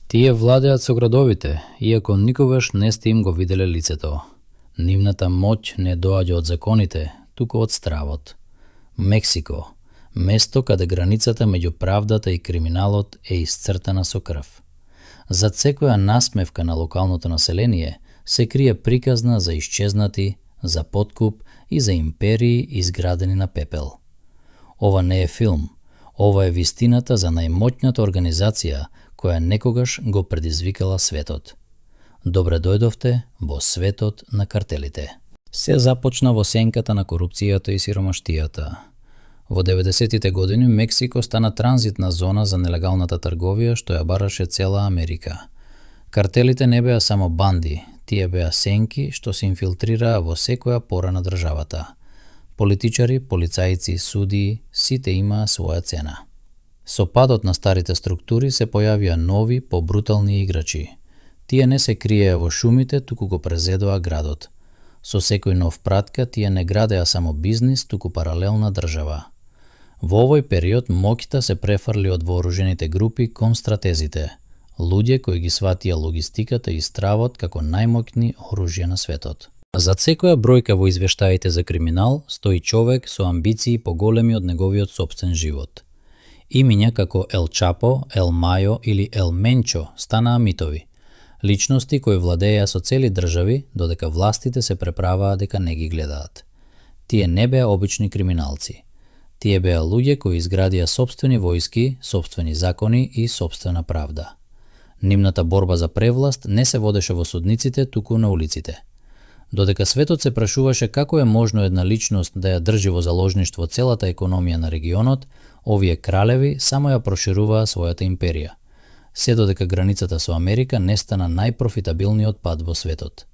Тие владеат со градовите, иако никогаш не сте им го виделе лицето. Нивната моќ не доаѓа од законите, туку од стравот. Мексико, место каде границата меѓу правдата и криминалот е исцртана со крв. Зад секоја насмевка на локалното население се крие приказна за исчезнати, за подкуп и за империи изградени на пепел. Ова не е филм, ова е вистината за најмоќната организација која некогаш го предизвикала светот. Добре дојдовте во светот на картелите. Се започна во сенката на корупцијата и сиромаштијата. Во 90-тите години Мексико стана транзитна зона за нелегалната трговија што ја бараше цела Америка. Картелите не беа само банди, тие беа сенки што се инфилтрираа во секоја пора на државата. Политичари, полицајци, судии, сите имаа своја цена. Со падот на старите структури се појавија нови, побрутални играчи. Тие не се криеа во шумите, туку го презедоа градот. Со секој нов пратка тие не градеа само бизнис, туку паралелна држава. Во овој период моќта се префрли од вооружените групи кон стратезите, луѓе кои ги сватија логистиката и стравот како најмоќни оружја на светот. Зад секоја бројка во извештаите за криминал стои човек со амбиции поголеми од неговиот сопствен живот. Имиња како Ел Чапо, Ел Мајо или Ел Менчо станаа митови. Личности кои владееа со цели држави, додека властите се преправаа дека не ги гледаат. Тие не беа обични криминалци. Тие беа луѓе кои изградија сопствени војски, сопствени закони и сопствена правда. Нивната борба за превласт не се водеше во судниците, туку на улиците. Додека светот се прашуваше како е можно една личност да ја држи во заложништво целата економија на регионот, овие кралеви само ја прошируваа својата империја. Се додека границата со Америка не стана најпрофитабилниот пат во светот.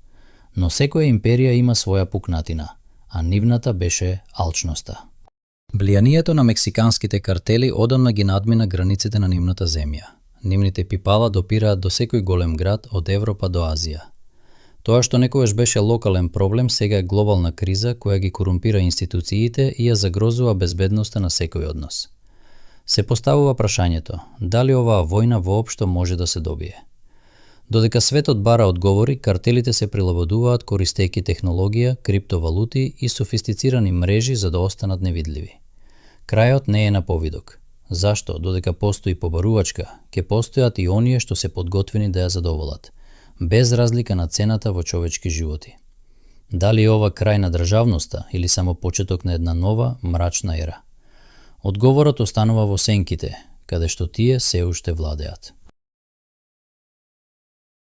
Но секоја империја има своја пукнатина, а нивната беше алчноста. Влијанието на мексиканските картели одамна ги надмина границите на нивната земја. Нивните пипала допираат до секој голем град од Европа до Азија. Тоа што некогаш беше локален проблем, сега е глобална криза која ги корумпира институциите и ја загрозува безбедноста на секој од нас. Се поставува прашањето, дали оваа војна воопшто може да се добие. Додека светот бара одговори, картелите се прилагодуваат користејќи технологија, криптовалути и софистицирани мрежи за да останат невидливи. Крајот не е на повидок. Зашто? Додека постои побарувачка, ќе постојат и оние што се подготвени да ја задоволат, без разлика на цената во човечки животи. Дали е ова крај на државноста или само почеток на една нова, мрачна ера? Одговорот останува во сенките, каде што тие се уште владеат.